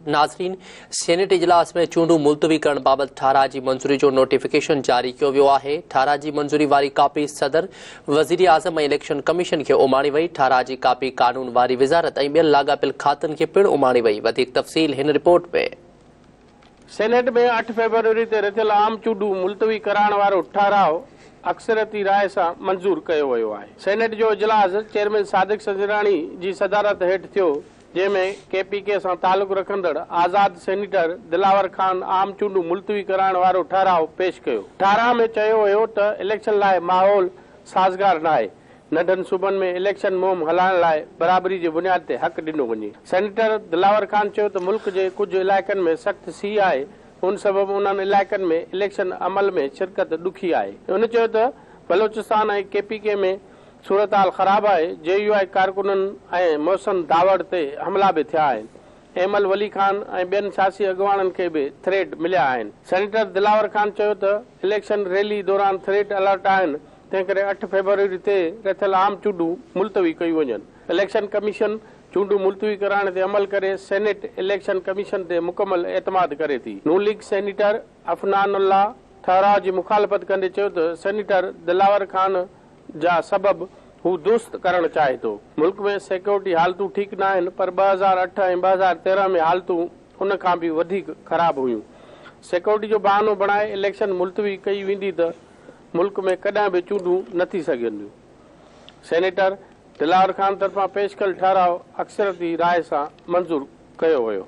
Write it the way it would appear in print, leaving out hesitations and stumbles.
ناظرين، سينيٽ اجلاس ۾ چونڊون ملتوي ڪرڻ بابت ٺهراء جي منظوري جو نوٽيفڪيشن جاري ڪيو ويو آهي. ٺهراء جي منظوري واري ڪاپي صدر، وزيراعظم ۽ اليڪشن ڪميشن کي اماڻي وئي. ٺهراء جي ڪاپي قانون واري وزارت ۽ ٻين لاڳاپيل کاتن کي پڻ اماڻي وئي. وڌيڪ تفصيل هن رپورٽ ۾. سينيٽ ۾ اٺ فيبروري تي رٿيل عام چونڊون ملتوي ڪرائڻ وارو ٺهراء اڪثريتي راء سان منظور ڪيو ويو آهي. سينيٽ جو اجلاس چيئرمين صادق سنجراڻي جي صدارت هيٺ ٿيو، جنهن ۾ ڪي پي ڪي سان تعلق رکندڙ آزاد سينيٽر دلاور خان عام چونڊون ملتوي ڪرائڻ وارو ٺهراء پيش ڪيو. ٺهراء ۾ چيو ويو ته اليڪشن لاء ماحول سازگار ناهي، ننڍن صوبن ۾ اليڪشن مهم هلائڻ لاء برابري جي بنياد تي حق ڏنو وڃي. سينيٽر دلاور خان چيو ته ملڪ جي ڪجهه علائقن ۾ سخت سيء آهي، ان سبب انهن علائقن ۾ اليڪشن عمل ۾ شرڪت ڏکي آهي. هن چيو ته بلوچستان ۽ ڪي پي ڪي ۾ صورتحال خراب آهي، جي يو آء ڪارڪنن ۽ محسن داوڙ تي حملا به ٿيا آهن، ايمل ولي خان ۽ ٻين سياسي اڳواڻن کي به ٿريٽ مليا آهن. سينيٽر دلاور خان چيو ته اليڪشن ريلي دوران ٿريٽ الرٽ آهن، تنهنڪري اٺ فيبروري تي رٿيل عام چونڊون ملتوي ڪيون وڃن. اليڪشن ڪميشن چونڊون ملتوي ڪرائڻ تي عمل ڪري، سينيٽ اليڪشن ڪميشن تي مڪمل اعتماد ڪري ٿي. نون ليگ سينيٽر افنان الله ٺهراء جي مخالفت ڪندي چيو ته سينيٽر دلاور خان جا سبب هو درست ڪرڻ چاهي ٿو. ملڪ ۾ سيڪيورٽي حالتون ٺيڪ ناهن پر 2008 ۽ 2013 ۾ حالتون ان کان به وڌيڪ خراب هيون. سيڪيورٽي جو بهانو بڻائي اليڪشن ملتوي ڪئي ويندي ته ملڪ ۾ ڪڏهن به چونڊون نه ٿي سگهنديون. سينيٽر دلاور خان طرفان پيش ڪيل ٺهراء اڪثريتي راء سان منظور ڪيو ويو.